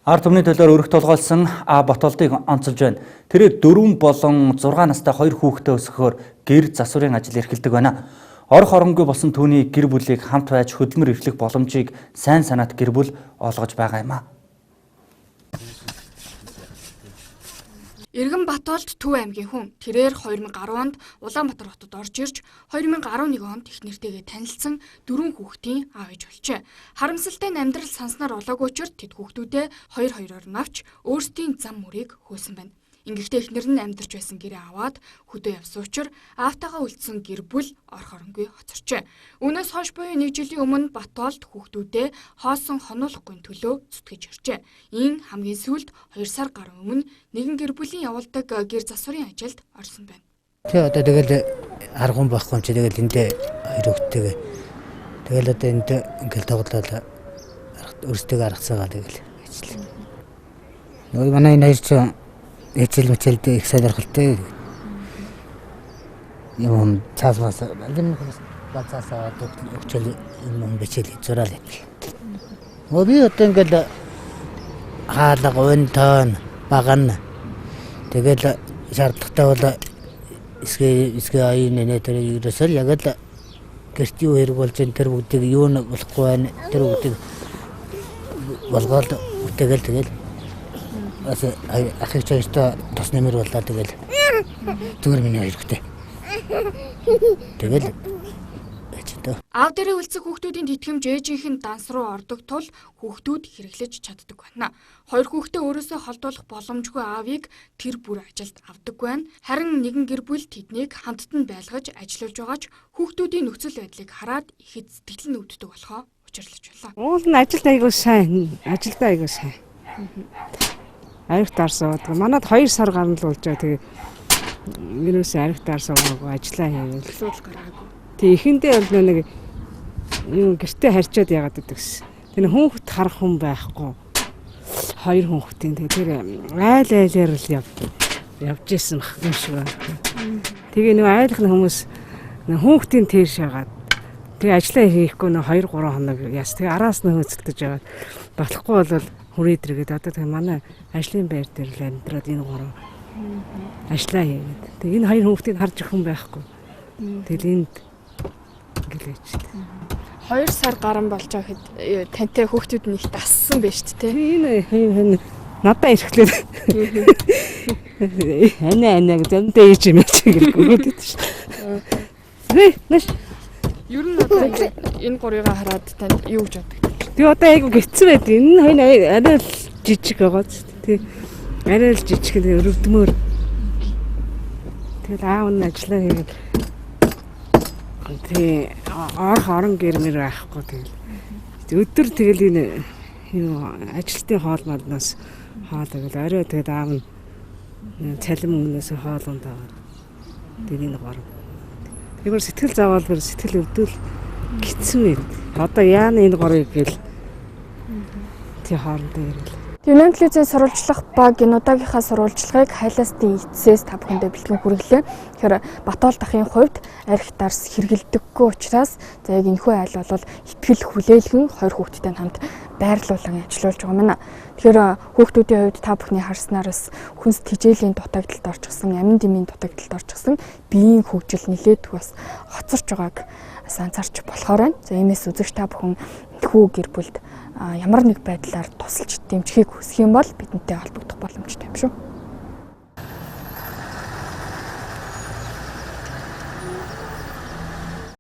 Ард түмний төлөөр өрх толгойлсон А Батолдыг онцолж байна. Тэрээр 4 болон 6 настай 2 хүүхдээ өсгөхөөр гэр засварын ажил эрхэлдэг байна. Орох оронгүй болсон түүний гэр бүлийг хамт байж хөдөлмөр эрхлэх боломжийг сайн санаат гэр бүл олгож байгаа юм а. Иргэн Батолд Төв аймгийн хүн. Тэрээр 2010 онд Улаанбаатар хотод орж ирж 2011 онд их нэртэйгээ танилцсан 4 хүүхдийн аав ээж болжээ. Харамсалтай нь амьдрал санснаар олоогүй учир тэд хүүхдүүдээ хоёр хоёроор нь авч өөрсдийн зам мөрийг хөөсөн байна. Ингэхдээ эхнэр нь амьдарч байсан гэрээ аваад хөдөө явсан учир аавтайгаа үлдсэн гэр бүл орох оронгүй хоцорчээ. Үүнээс хойш буюу нэг жилийн өмнө Батолд хүүхдүүдээ хоосон хонуулахгүй төлөө зүтгэж иржээ. Ийн хамгийн сүүлд 2 сар гаруй өмнө нэгэн гэр бүлийн явуулдаг гэр засварын ажилд орсон байна. Тэ одоо тэгэл арган байхгүй юм чи тэгэл эндээ хоёр хүүхдтэйгээ тэгэл одоо энд ингээл тоглоод өөрсдөө аргацаагаа тэгэл ажиллаа. Нөгөө манай энэ хоёр чинь хичээл мичээлд их сонирхолтой. Юм цаас мас алин бацаас аваад өгчөл юм бичээл зураал байдаг. Нөгөө би одоо ингээл хаалга, унтаан, багана тэгэл шаардлагатай бол эсгээ аян нэ тэр ерөөсөө яг л гэрт юу хэрэг болж энэ тэр бүгдийг юу нь болохгүй байна тэр бүгдийг болгоод үтэгээл тэгэл бас ахыг чагштай тус нэмэр боллоо тэгэл зүгээр миний хэрэгтэй. Тэгэл Аав дээрээ үлдсэн хүүхдүүдийн тэтгэмж ээжийнх нь данс руу ордог тул хүүхдүүд хэрэглэж чаддаг байна. Хоёр хүүхдээ өөрөөсөө холдуулах боломжгүй аавыг тэр бүр ажилд авдаггүй байна. Харин нэгэн гэр бүл тэднийг хамтд нь байлгаж ажиллуулж байгаа ч хүүхдүүдийн нөхцөл байдлыг хараад ихэд сэтгэл нь өвддөг болохоо учирлаж байлаа. Уул нь ажилд айгүй сайн. Ажилдаа айгүй сайн. Арих дарсан байдаг. Манад 2 сар гарна л болж байгаа. Тэгээ ерөөсөө арих дарсан байгаагүй ажиллаа хийгээл. Асуудал гаргаагүй. Тэг эхэндээ бол нэг юм гэртээ харьчаад яагаад гэдэг гэсэн. Тэр хүүхд харах хүн байхгүй. Хоёр хүүхдийн тэгээ тэр айл айлаар л явж исэн баг юм шиг байна. Тэгээ нэг айлхны хүмүүс хүүхдийн тэр шагаад тэгээ ажиллаа хийхгүй нэг 2 3 хоног яас. Тэгээ араас нь хөөцөлдөж яваад болохгүй бол хүрээдргээд одоо тэгээ манай ажлын байр дээр л амьдраад энэ гурав ажиллаа хийгээд. Тэгээ энэ хоёр хүүхдийг харж өгөх хүн байхгүй. Тэгэл энд ингээл ээжтэй. 2 сар гарan болж байгаа хэд тантай хүүхдүүд нь их дассан байж тээ. Энэ надаа ирэхлээр анаа анаа гэж амдаа ээж юм чи гэх үгээд байдаг шүү. Нэш. Ер нь одоо ингээд энэ гурыгаа хараад танд юу гэж боддог? Тэгээ одоо айгу гитсэн байд. Энэ хоёр арай л жижиг байгаа ч тий. Арай л жижиг нэг өрөвдмөр. Тэгэл аав нь ажиллаа хийгээд тий орох орон гэрмэр байхгүй тэгэл. Өдөр тэгэл энэ юу ажилтны хоол модноос хоол тэгэл орой тэгэл аав нь цалин мөнгнөөс хоолонд аваад тэгэл энэ гурав. Тэгмэр сэтгэл зовоол бүр сэтгэл өвдөл гитсэн байд. Одоо яана энэ гурыг гэл тий хоорондоо ирэл. Юнэн телевизийн сурвалжлах баг энэ удаагийнхаа сурвалжлагыг хайлаастын эцсээс та бүхэндээ бэлтгэн хүргэлээ. Тэгэхээр Батолд ахын хувьд арх дарс хэрэглэдэггүй учраас за яг энэхүү айл бол итгэл хүлээлгэн хоёр хүүхэдтэй хамт байрлуулан ажиллуулж байгаа юм байна. Тэгэхээр хүүхдүүдийн хувьд та бүхний харснаар бас хүнс тэжээлийн дутагдалд орчихсон, амин дэмийн дутагдалд орчихсон биеийн хөгжил нэлээд бас хоцорч байгааг бас анзаарч болохоор байна. За иймээс үзэгч та бүхэн энэхүү гэр бүлд ямар нэг байдлаар тусалж дэмжихийг хүсэх юм бол бидэнтэй холбогдох боломжтой юм шүү.